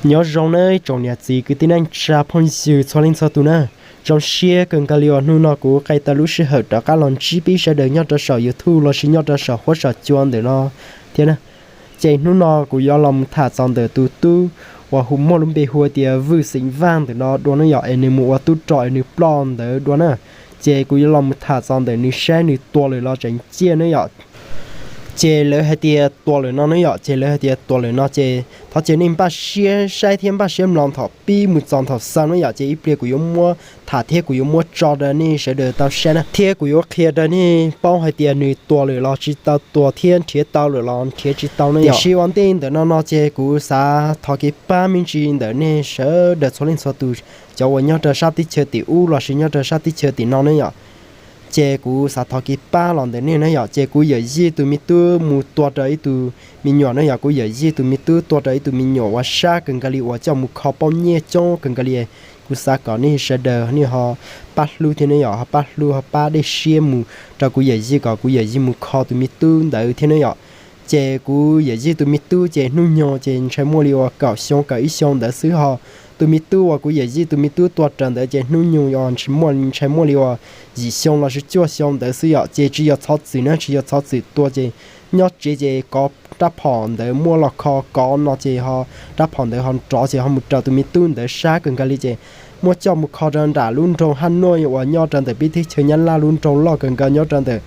Nyob zoo nawb tsoom niam txiv kwv tij neej tsa phooj ywg txhua leej txhua tus na. Zoo siab kawg nkaus li uas hnub no kuv qhia tau lub sij hawm rov qab los ntsib peb sawv daws nyob rau saum YouTube lossis nyob rau saum huab saum cua ntawm no thiab na. Ces hnub no kuv yuav los mus tham txog ntawm tus tub uas hu muaj lub npe hu tias Vwj Xeem Vaj ntawm no dua ne yom, es nws mus ua tub rog es nws ploj ntawd dua na. Ces kuv yuav los mus tham txog ntawm nws saib nws tua lawm los tseem ciaj ne yom. Ces lawv hais tias tua lawm no ne yom, ces lawv hais tias tua lawm no ces thov ces nej npaj siab saib thiab npaj siab mloog thaum pib mus txog thaum xaus ne yom, ces ib pliag kuv yuav muab tham thiab kuv yuav muab tso rau nej sawv daws tau saib na, thiab kuv yuav qhia rau nej paub hais tias nws tua lawm los tsis tau tua thiab nrhiav tau lawm los nrhiav tsis tau ne yom. Tiam sis ua ntej ntawm no no ces kuv xav thov kev pab me ntsis ntawm nej sawv daws txhua leej txhua tus, cov uas nyob rau sab teb chaws tim ub lossis nyob rau sab teb chaws tim no ne yom. Ces kuv xav thov kev pab los ntawm nej ne yom, ces kuv yawm yij tus me tub mus tua rau ib tug me nyuam ne yom, kuv yawm yij tus me tub tua rau ib tug me nyuam uas sab kawg nkaus li uas coj mus kho poob nyiaj coob kawg nkaus li. Kuv xav kom nej sawv daws nej ho pab hlub thiab ne yom, ho pab hlub ho pab dej siab mus rau kuv yawm yij kom kuv yawm yij mus kho tus me tub ntawd thiab ne yom. Ces kuv yawm yij tus me tub ces hnub nyoog ces ntshai muaj li uas kaum xyoo kaum ib xyoo ntawd xwb ho. Tus me tub uas kuv yawm yij tus me tub tua raws ntawd ces hnub nyoog ntshai muaj li uas yim xyoo lossis cuaj xyoo ntawd xwb yom, ces tsis yog txhob txwm na, tsis yog txhob txwm tua ces nyob tsev ces kov rab phom ntawd muab los kho kov no ces ho rab phom ntawd ho nrov ces ho mus raws tus me tub ntawd sab kawg nkaus li ces muab coj mus kho rau nram lub nroog Haj Nuaj uas nyob rau ntawm peb teb chaws Nyab Laj lub nroog loj kawg nkaus nyob rau ntawm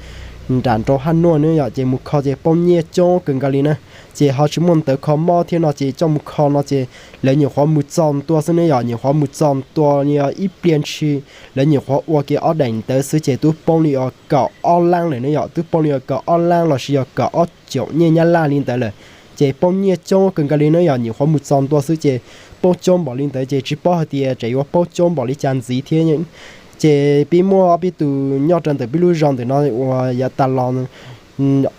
nram nroog Haj Nuaj ne yom, ces mus kho ces poob nyiaj coob kawg nkaus li na. Ces ho tsis muaj ntawv kho mob thiab no ces coj mus kho no ces lawv nyuam qhuav mus txog ntua xwb ne yom, nyuam qhuav mus txog ntua ib pliag ntshis lawv nyuam qhuav ua kiag ob daim ntawv xwb ces twb poob li uas kaum ob lab lawm ne yom, twb poob li uas kaum ob lab lossis yog kaum ob caum nyiaj Nyab Laj li ntawd lawm. Ces poob nyiaj coob kawg nkaus li na yom, nyuam qhuav mus txog ntua xwb ces poob coob npaum li ntawd ces tsis paub hais tias tseem yuav poob coob npaum li cas ntxiv thiab. Ces peb muaj ob peb tus nyob rau ntawm peb lub zos ntawm no uas yav tas los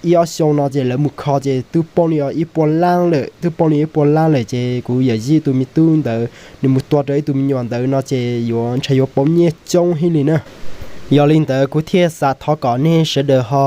ib ob xyoo no ces lawv mus kho ces twb poob li ib puas lab lawm, twb poob li ib puas lab lawm ces kuv yawm yij tus me tub ntawd nws mus tua rau ib tug me nyuam ntawd no ces yuav ntshai yuav poob nyiaj coob heev li na. Yog li ntawd kuv thiaj xav thov kom nej sawv daws ho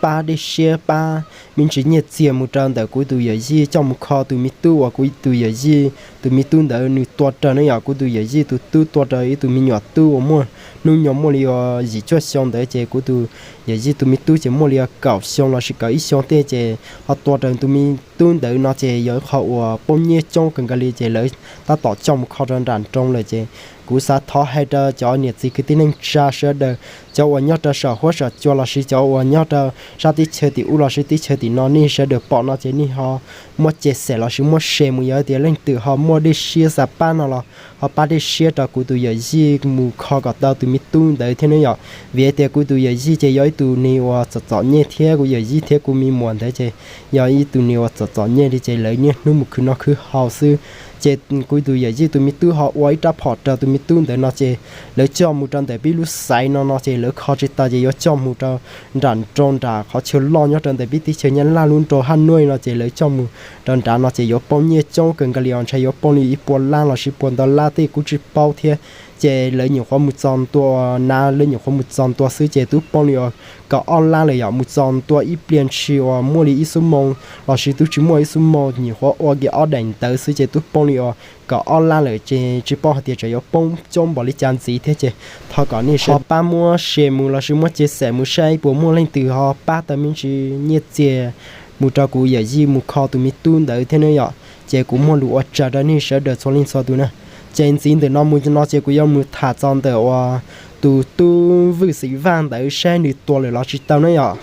pab dej siab pab me ntsis nyiaj txiag mus rau ntawm kuv tus yawm yij coj mus kho tus me tub uas kuv tus yawm yij tus me tub ntawd nws tua raws ne yom, kuv tus yawm yij tus tub tua raws ib tug me nyuam tub uas muaj hnub nyoog muaj li uas yim cuaj xyoo ntawd ces kuv tus yawm yij tus me tub ces muaj li uas kaum xyoo lossis kaum ib xyoo tej ces ho tua raws tus me tub ntawd no ces yog qhov uas poob nyiaj coob kawg nkaus li ces lawv tab tom coj mus kho rau nram nroog lawm ces kuv xav thov hais rau cov niam txiv kwv tij neej tsa sawv daws, cov uas nyob rau saum huab saum cua lossis cov uas nyob rau sab teb chaws tim ub lossis teb chaws tim no nej sawv daws pom no ces nej ho muab ces xem lossis muab share mus, yog tias leej twg ho muaj dej siab xav pab no los ho pab dej siab rau kuv tus yawm yij mus kho kom tau tus me tub ntawd thiab ne yom. Vim tias kuv tus yawm yij ces yog ib tug neeg uas txom txom nyem thiab kuv yawm yij thiab kuv me muam ntawd ces yog ib tug neeg uas txom txom nyem li ces lawv niaj hnub mus khwv noj khwv haus xwb. Ces kuv tus yawm yij tus me tub ho ua ib rab phom rau tus me tub ntawd no ces lawv coj mus rau ntawm peb lub xaiv no no ces lawv kho tsis tau ces yuav coj mus rau nram nroog nram qhov chaw loj nyob rau ntawm peb teb chaws Nyab Laj lub nroog Haj Nuaj no ces lawv coj mus rau nrad no ces yuav poob nyiaj coob kawg nkaus li os, ntshai yuav poob li ib puas lab lossis puas ntau lab tej kuv tsis paub thiab. Ces lawv nyuam qhuav mus txog ntua na, lawv nyuam qhuav mus txog ntua xwb ces twb poob li uas kaum ob lab lawm yom, mus txog ntua ib pliag ntshis uas muaj li ib xuab moos lossis twb tsis muaj ib xuab moos, nyuam qhuav ua kiag ob daim ntawv xwb ces twb poob li uas kaum ob lab lawm ces tsis paub hais tias tseem yuav poob coob npaum li cas ntxiv thiab ces thov kom nej sawv daws pab muab share mus lossis muab ces xem mus saib puas muaj leej twg ho pab tau me ntsis nyiaj txiag mus rau kuv yawm yij mus kho tus me tub ntawd thiab ne yom. Ces kuv muaj lus ua tsaug rau nej sawv daws txhua leej txhua tus na. Ces ntxiv ntawm no mus no ces kuv yuav mus tham txog ntawm uas tus tub Vwj Xeem Vaj ntawd saib nws tua lawm los tsis tau na yom.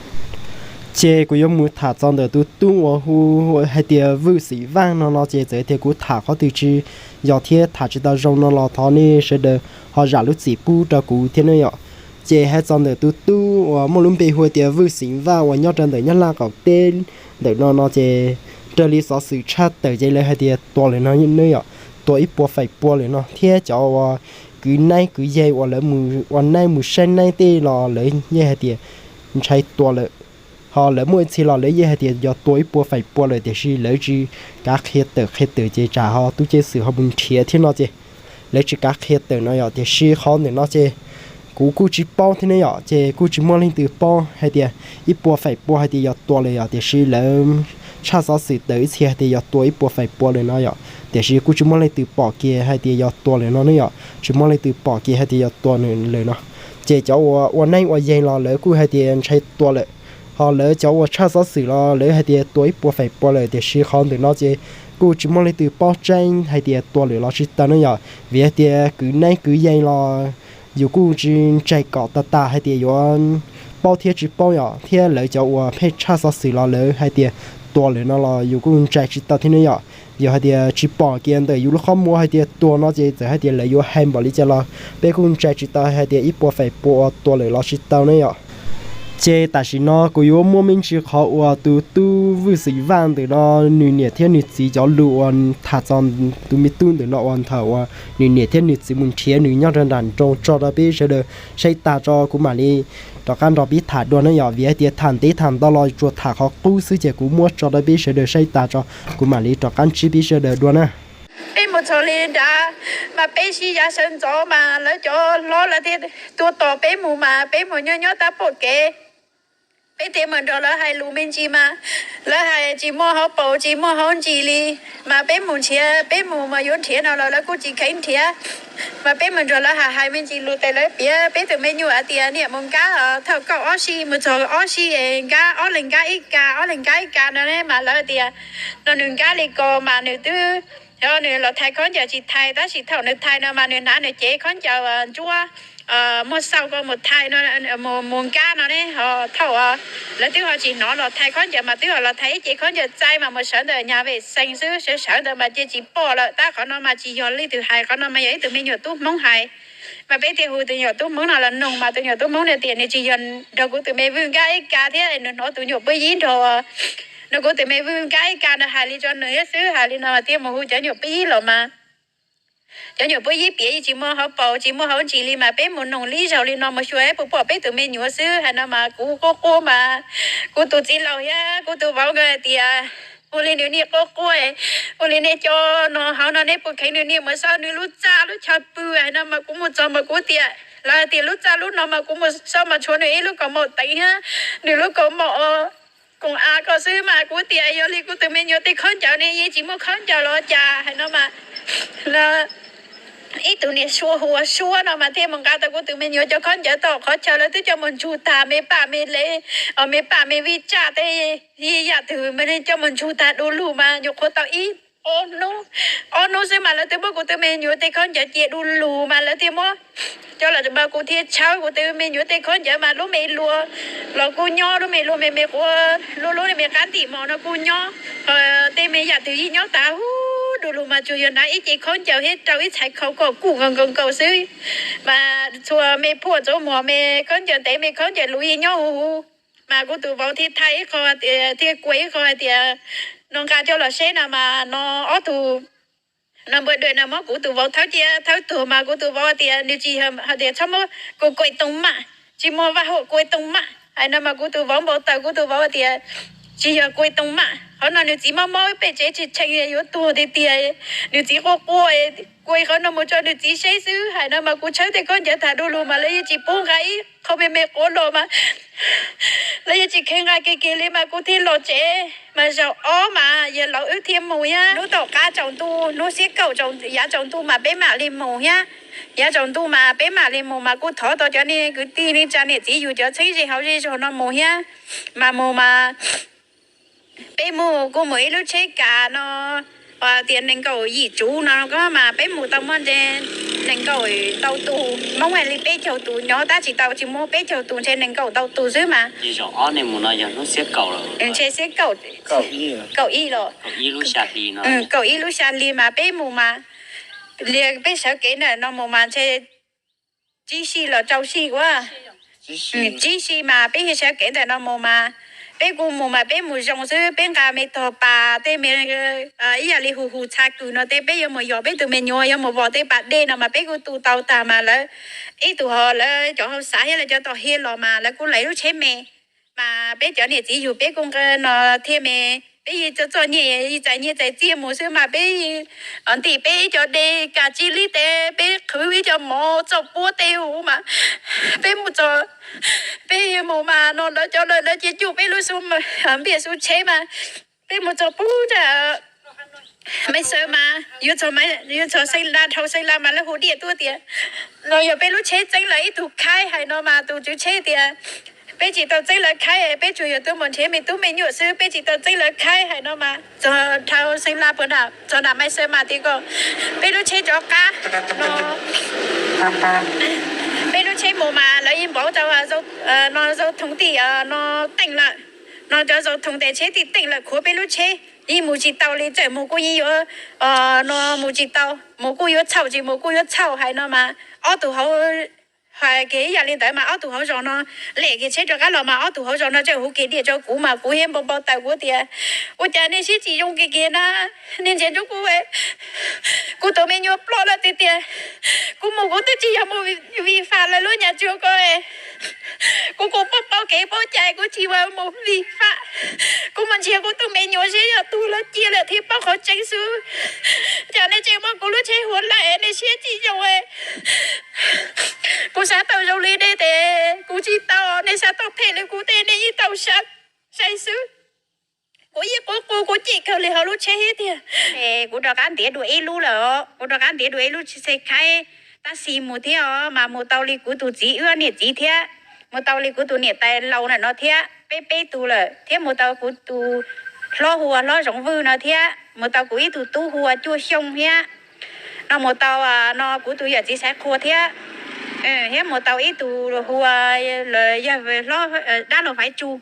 Ces kuv yuav mus tham txog ntawm tus tub uas hu hais tias Vwj Xeem Vaj no no ces txawm tias kuv tham qhov twg tsis yog thiab tham tsis tau zoo no los thov nej sawv daws ho zam lub txim pub rau kuv thiab ne yom. Ces hais txog ntawm tus tub uas muaj lub npe hu tias Vwj Xeem Vaj uas nyob rau ntawm Nyab Laj qaum teb ntawm no no ces raws li xov xwm tshaj tawm ces lawv hais tias tua lawm no ne yom, tua ib puas faim pua lawm no thiab cov uas kwv naib kwv yaig uas lawv mus ua naib mus saib naib tej los lawv yeej hais tias ntshai tua lawm. Ho lawv muaj ib txhia los lawv yeej hais tias yog tua ib puas faim pua lawm tiam sis lawv tsis kav qhia tawm qhia tawm ces tsam ho tub ceev xwm ho mus nrhiav thiab no ces lawv tsis kav qhia tawm no yom. Tiam sis qhov ntawm no ces kuv kuj tsis paub thiab ne yom, ces kuj tsis muaj leej twg paub hais tias ib puas faim pua hais tias yog tua lawm yom, tiam sis lawv tshaj xov xwm tawm ib txhia hais tias yog tua ib puas feem pua lawm no yom, tiam sis kuj tsis muaj leej twg pom kiag hais tias yog tua lawm no ne yom, tsis muaj leej twg pom kiag hais tias yog tua lawm no. Ces cov uas ua neeb ua yaig los lawv kuj hais tias ntshai tua lawm, ho lawv cov uas tshaj xov xwm los lawv hais tias tua ib puas feem pua lawm, tiam sis qhov ntawm no ces kuj tsis muaj leej twg paub tseeb hais tias tua lawm los tsis tau ne yom, vim hais tias kwv neeb kwv yaig los yus kuj tsis ntseeg kom tas tas hais tias yuav paub thiab tsis paub yom, thiab lawv cov uas pheej tshaj xov xwm los lawv hais tias tua lawm no los yus kuj ntseeg tsis tau thiab ne yom. Yog hais tias tsis pom kiag ntawm yus lub qhov muag hais tias tua no ces txawm hais tias lawv yuav hais npaum li cas los peb kuj ntseeg tsis tau hais tias ib puas feem pua uas tua lawm los tsis tau ne yom. Ces tam sim no kuv yuav muab me ntsis qhov uas tus tub Vwj Xwm Vaj ntawm no nws niam thiab nws txiv cov lus uas tham txog tus me tub ntawm no uas thaum uas nws niam thiab nws txiv mus nrhiav nws nyob rau nram nroog tso rau peb sawv daws saib tas tso kuv mam li rov qab nrog peb tham dua ne yom, vim hais tias tham ntev tham ntau los tsuas tham qhov qub xwb ces kuv muab tso rau peb sawv daws saib tas tso kuv mam li rov qab ntsib peb sawv daws dua na. Peb mus txog li nrad mas peb sib yav sawv ntxov mas lawv cov hlob lawv thiaj tuaj tos peb mus mas peb mus nyob nyob tab pom kev. Peb thiaj mus nrog lawv hais lus me ntsis mas lawv hais tsis muaj hauv paus tsis muaj hauv ntsis li. Mas peb mus nrhiav, peb mus mas yuav nrhiav no los lawv kuj tsis kheev nrhiav. Mas peb mus nrog lawv hais hais me ntsis lus tes lawv piav peb tus me nyuam hais tias niam mus nkab thaum kaum ob sij mus txog ob sij es nkab ob leeg nkab ib kas, ob leeg nkab ib kas no ne mas lawv tias no nws nkab li ko mas nws twb, nws los thais khaub ncaws tsis thais tab sis thaum nws thais no mas nws hnav nws cev khaub ncaws ntsuab muaj xau ko mus thais no, mus nkab no ne. Thaum lawv twb ho tsis hnov los thais khaub ncaws mas twb ho los thais ib cev khaub ncaws txaij mas mus sawv ntawm nyag vej xees xwb, sawv sawv ntawd mas cia tsis pom lawm. Tab qhov no mas tsis yog leej twg hais, qhov no mas yog ib tug me nyuam tub Hmoob hais. Mas peb thiaj hu tus nyuam tub Hmoob no los noog mas tus nyuam tub Hmoob no tias nws tsis yog nrog kuv tus me Vwj nkab ib kas thiab nws hnov tus nyuam pub yib nrog, nrog kuv tus me Vwj nkab ib kas no hais li tso nws thiab xwb, hais li no thiaj mus hu cov nyuam pub yib los mas cov nyuam pub yib piav yeej tsis muaj hauv paus tsis muaj hauv ntsis li mas peb mus noog li zaug li no mus xyuas puas pom peb tus me nyuam xwb. Hais no mas kuv quaj quaj mas kuv tus txiv laus thiab kuv tus vauv nkawd hais tias ua li nws niaj quaj quaj, ua li nej cov no hauv no nej puas kheev nws niaj mus xauj nws lub txaj lub chaw pw. Hais no mas kuv mus txog mas kuv tias lawv hais tias lub txaj lub no mas kuv mus xauj mas tshuav nws ib lub kaus mom teev thiab nws lub kaus mom koom av ko xwb mas kuv tias yog li kuv tus me nyuam tej khaub ncaws ne yeej tsis muaj khaub ncaws los cas. Hais no mas ib tug niag suab hu ua Suab no mas thiaj mus nqa tau kuv tus me nyuam cov khaub ncaws tom qhov chaw lawv twb coj mus ntsug tag me pam me le, me pam me vij tsaj tej yam twg mas coj mus ntsug tag du lug mas nyuam qhuav tau ib ob hnub, ob hnub xwb mas lawv twb muab kuv tus me nyuam tej khaub ncaws cia du lug mas lawv thiaj muab coj los mas kuv thiaj tshawb kuv tus me nyuam tej khaub ncaws mas lub me luas los kuj nyob, lub me luas me me quav lub lub me qab ntim mos no kuj nyob, tej me yam twg yeej nyob tas huv du lug mas tsuas yog hnav ib ce khaub ncaws thiab rau ib txhais khau kom kuj nkaus nkaus nkaus xwb. Mas txhua me phuaj ntxuav muag me khaub ncaws ntev me khaub ncaws luv yeej nyob huv huv. Mas kuv tus vauv thiaj thaij ib qho, thiaj kua ib qho hais tias no nqa coj los seb no mas no ob tug no npua dawm no muab kuv tus vauv thawb cia thawb tuag mas kuv tus vauv hais tias nws tsis yog hais tias txhob muab kua kuaj tooj mam, tsis muaj vaj huam kua tooj mam. Hais no mas kuv tus vauv npau taws, kuv tus vauv hais tias tsis yog kua tooj mam, qhov no nws txiv mob mob pem tsev tsis tsheej yuav tuag tiag tiag. Nws txiv quaj quaj, kua qhov no mus tso nws txiv seb xwb. Hais no mas kuv tshawb tej khaub ncaws tag du lug mas lawv yeej tsis pub nqa ib qho me me quav los mas lawv yeej tsis kheev nqa kiag kiag li mas kuv thiaj los tsev. Mas zaum ob mas yawg laus wb thiaj mus thiab. Hnub tom qab tsaus ntuj, hnub xiab kaum yav tsaus ntuj mas peb mam li mus thiab. Yav tsaus ntuj mas peb mam li mus mas kuj thov tau cov niag kwv tij neej tsa niam txiv yug cov txheeb ze hauv zej zog no mus thiab. Mas mus mas peb mus kuj mus ib lub tsheb kav no tias nees nkaum yim tsuv no ko mas peb mus tau muaj ntshe nees nkaum ntau tus, Hmoob li peb caug tus nyob tab tsis tau, tsis muaj peb caug tus, ntshe nees nkaum ntau tus xwb mas. Ntshe xiab kaum, kaum ib los, kaum ib lub xya hli mas peb mus mas li peb sawv kev ntawm no mus mas ntshe tsib sij los rau sij ua tsib sij mas peb sawv kev ntawm no mus mas peb kuj mus mas peb mus zoo xwb, peb nqa me tog pas tej me ib yam li hu hu txha kws no tej peb yuav mus yos peb tus me nyuam yuav mus vos tej pas dej no mas peb kuj tu tau tag mas lawv ib tug ho lawv cov hauj sam thiab lawv cov tom hiab los mas lawv kuj lawv lub tsheb me. Mas peb cov niam txiv yug peb kuj nqa no thiaj me, peb yeej txom txom nyem txais nyiaj txais txiaj mus xwb mas peb ntim peb ib co dej kas tsib lib tes, peb qhwv ib co mov txaus puab tej huv mas peb mus txog, peb mus mas no lawv cov lawv cia cuj peb lub xub npiam xub tsheb mas Peb mus txog pub ntsaj Maiv Xaws mas yuav txog, yuav txog Xeeb Las, dhau Xeeb Las mas lawv hu diam tuaj tias no yog peb lub tsheb txeeb lawv ib tug khaib hais no mas tus tswv tsheb tias peb tsis tau txeeb lawv khaib, peb tsuas yog tuaj mus nrhiav me tub me nyuam xwb, peb tsis tau txeeb lawv khaib hais no mas txog dhau Xeeb Las puag nram, txog nram Maiv Xaws mas tias kom peb lub tsheb rov qab no. Peb lub tsheb mus mas lawv yeej npauv tau no zau thoov tim no teej lawm, no cov zau thoov tes tsheb tim teej lawm khuav peb lub tsheb, yeej mus tsis tau li, txawm mus kuj yeej yuav no mus tsis tau, mus kuj yuav txhaum, tsis mus kuj yuav txhaum hais no mas ob tug hauv, hais kiag ib yam li ntawd mas ob tug hauv zos no lem kiag tsheb rov qab los mas ob tug hauv zos no tseem hu kiag diam rau kuv mas kuv thiaj npau npau taws kuv tias ua cas nej siab tsis zoo kiag kiag na, nej ntsia ntsub kuv, kuv tus me nyuam ploj lawm tiag tiag, kuv mus kuv twb tsis yog mus vij fam lawv lub nyaj tsuag ko, kuv kuj paub paub kev paub cai, kuv tsis mus vij fam, kuv mus nrhiav kuv tus me nyuam seb yog tuag los ciaj lawm thiaj paub qhov tseeb xwb. Cas nej tseem muab kuv lub tsheb huam laim, nej siab tsis zoo. Kuv xav tau zoo li nej tes kuv tsis tau, nej xav tau phem li kuv tes nej yeej tau sai xwb. Kuv yeej quv qus kuv cem kawg li hauv lub tsheb thiab tiag. Kuv rov qab ntiav dua ib lub lawm, kuv rov qab ntiav dua ib lub tsheb khaib tab sis mus thiab os mas mus tau li kuv tus txiv wb niam txiv thiab, mus tau li kuv tus niam tais laus ntawm no thiab peb peb tug lawm thiab mus tau kuv tus hlob hu ua Hlob Zoov Vwj no thiab mus tau kuv ib tug tub hu ua Cuaj Xyooj thiab no mus tau no kuv tus yawm txiv Xaiv Qhua thiab, thiab mus tau ib tug hu ua yawg dab laug Faiv Tsu.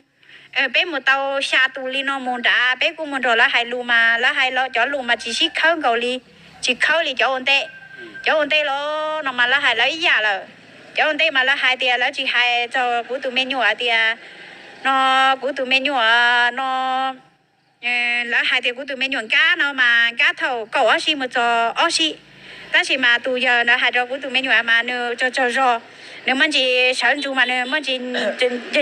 Peb mus tau xya tus li no mus nrad, peb kuj mus nrog lawv hais lus mas lawv hais los cov lus mas tsis sib khawb nkaus li, tsis khawb li cov ua ntej. Cov ua ntej los no mas lawv hais lawv ib yam lawm. Cov ua ntej mas lawv hais tias lawv tsis hais txog kuv tus me nyuam tias no kuv tus me nyuam no lawv hais tias kuv tus me nyuam nkab no mas nkab thaum kaum ob sij mus txog ob sij. Tab sis mas tus yawg ntawd hais rau kuv tus me nyuam mas nws tsaug tsaug zog, nws muaj ntsis sawv ntsug mas nws muaj ntsis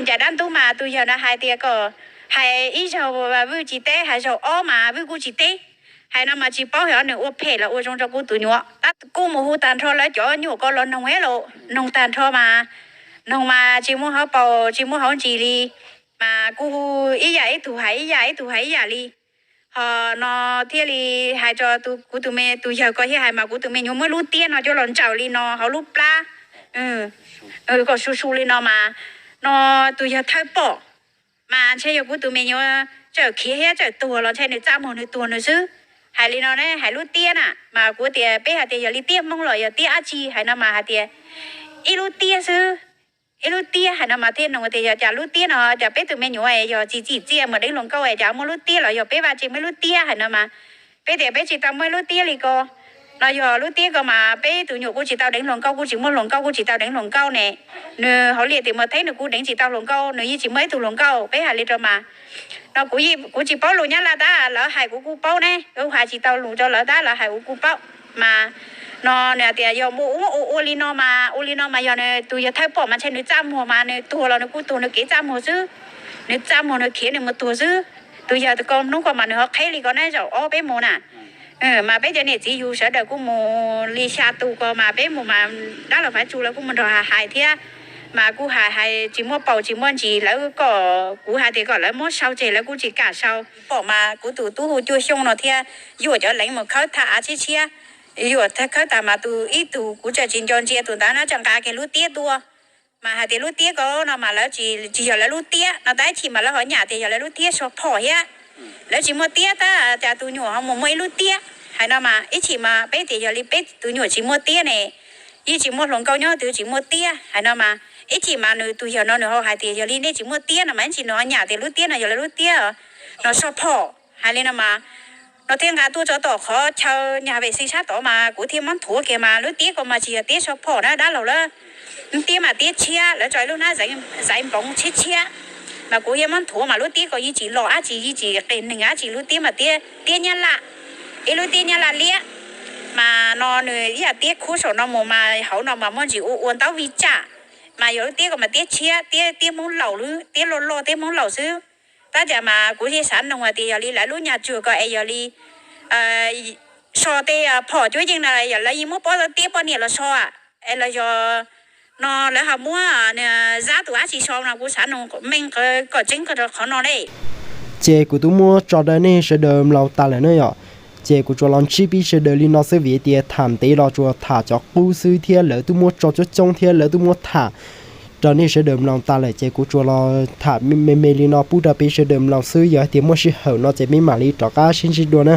ncaim dab ntub mas tus yawg ntawd hais tias kom hais ib zaug Vwj tsis teb, hais zaug ob mas Vwj kuj tsis teb. Hais no mas tsis paub xyov nws ua phem los ua zoo rau kuv tus nyuam. Tab kuj mus hu tag nrho lawv cov nyuam ko los noog thiab los noog tag nrho mas noog mas tsis muaj hauv paus tsis muaj hauv ntsis li, mas kuj hu ib yam ib tug hais ib yam ib tug hais ib yam li. Ho no thiaj li hais rau kuv tus me, tus yawg ko thiaj hais mas kuv tus me nyuam muaj lub tiab no coj los ntsaws li no hauv lub plab kom su su li no mas no tus yawg thawj pom mas ntshe yog kuv tus me nyuam txawm khiav thiab txawm tuag los ntshe nws txaj muag nws tuag nws xwb. Hais li no ne, hais lub tiab na mas kuv tias peb hais tias yog li tiab Hmoob los yog tiab dab tsi hais no mas hais tias ib lub tiab xwb. Ib lub tiab hais no mas thiaj nug tias yog cas lub tiab no cas peb tus me nyuam yog tsis txim txiaj mus deev hluas nkauj es cas muaj lub tiab los yog peb vaj tse muaj ib lub tiab hais no mas peb tias peb tsis tau muaj ib lub tiab li ko. No yog lub tiab ko mas peb tus nyuam kuj tsis tau deev hluas nkauj, kuj tsis muaj hluas nkauj, kuj tsis tau deev hluas nkauj ne. Nws hauv liaj tias mus teb nws kuj deev tsis tau hluas nkauj, nws yeej tsis muaj ib tug hluas nkauj. Peb hais li rau mas no kuv, kuv tsis paub lus Nyab Laj tab lawv hais kuv kuj paub ne, kuv hais tsis tau lus rau lawv tab lawv hais kuv kuj paub. Mas no nws hais tias yog mus ua ua ua li no mas ua li no mas yog nws tus yawg thawj pom mas ntshe nws txaj muag mas nws tuag los nws kuj tuag nws kev txaj muag xwb. Nws txaj muag nws khiav nws mus tuag xwb. Tus yawg ko hnub ko mas nws ho qheb li ko ne zaum ob peb mus na. Mas peb cov niam txiv yus sawv daws kuj mus li xya tus ko mas peb mus mas dab laug Faiv Tsu lawv kuj mus nrog hais hais thiab. Mas kuj hais hais tsis muaj paus tsis muaj ntsis, lawv kom kuv hais tias kom lawv muab sau tseg lawv kuj tsis kam sau. Pom mas kuv tus tub hu Cuaj Xyooj no thiab yuam cov leev mus khawb thaj av tshiab tshiab. Yuam khawb tas mas tus ib tug kuv tseem tsis nco ntsia tus ntawd na tseem nqa kiag lub tiab tuaj. Mas hais tias lub tiab ko no mas lawv tsis, tsis yog lawv lub tiab no tab ib chim mas lawv ho nyam tias yog lawv lub tiab so phom thiab. Lawv tsis muaj tiab tab cas tus nyuam ho mus muaj ib lub tiab hais no mas ib chim mas peb tias yog li peb tus nyuam tsis muaj tiab ne, yeej tsis muaj hluas nkauj nyob twg tsis muaj tiab hais no mas ib chim mas nws tus yawg no nws ho hais tias yog li nej tsis muaj tiab no mas ib chim nws ho nyam tias lub tiab no yog lawv lub tiab no so phom hais li no mas no thiaj nqa tuaj tso tom qhov chaw nyag vem xi sab tod mas kuv thiaj muab nthuav kiag mas lub tiab ko mas tsis yog tiab so phom na dab laug lawm. Tiab mas tiab tshiab, lawv tso ib lub hnab xaiv npoov tshiab tshiab. Mas kuv thiaj muab nthuav mas lub tiab ko yeej tsis los dab tsi, yeej tsis qis neeg dab tsi, lub tiab mas tiab, tiab Nyab Laj, ib lub tiab Nyab Laj liab. Mas no nws ib yam tiab khuab saum no mus mas hauv no mas muaj ntsis ua ua ntaub vij tsam. Mas yog lub tiab ko mas tiab tshiab, tiab, tiab Hmoob laus, tiab loj loj tiab Hmoob laus xwb. Tab cas mas kuv yeej xav noog hais tias yog li lawv lub nyaj tsuag ko es yog li so tej phom cuab yeej no yog lawv yeej muab pob tiab poj niam los so es los yog no lawv ho muab zab tus dab tsi so no kuv xav noog meej kom tseeb rau qhov no ne. Ces kuv twb muab tso rau nej sawv daws mloog tas lawm na yom. Ces kuv tsuas los ntsib peb sawv daws li no xwb vim tias tham ntev los tsuas tham cov qub xwb thiab lawv twb muab tso coob coob thiab lawv twb muab tham rau nej sawv daws mloog tas lawm ces kuv tsuas los tham me me li no pub rau peb sawv daws mloog xwb. Yog hais tias muaj sij hawm no ces peb mam li rov qab sib ntsib dua na.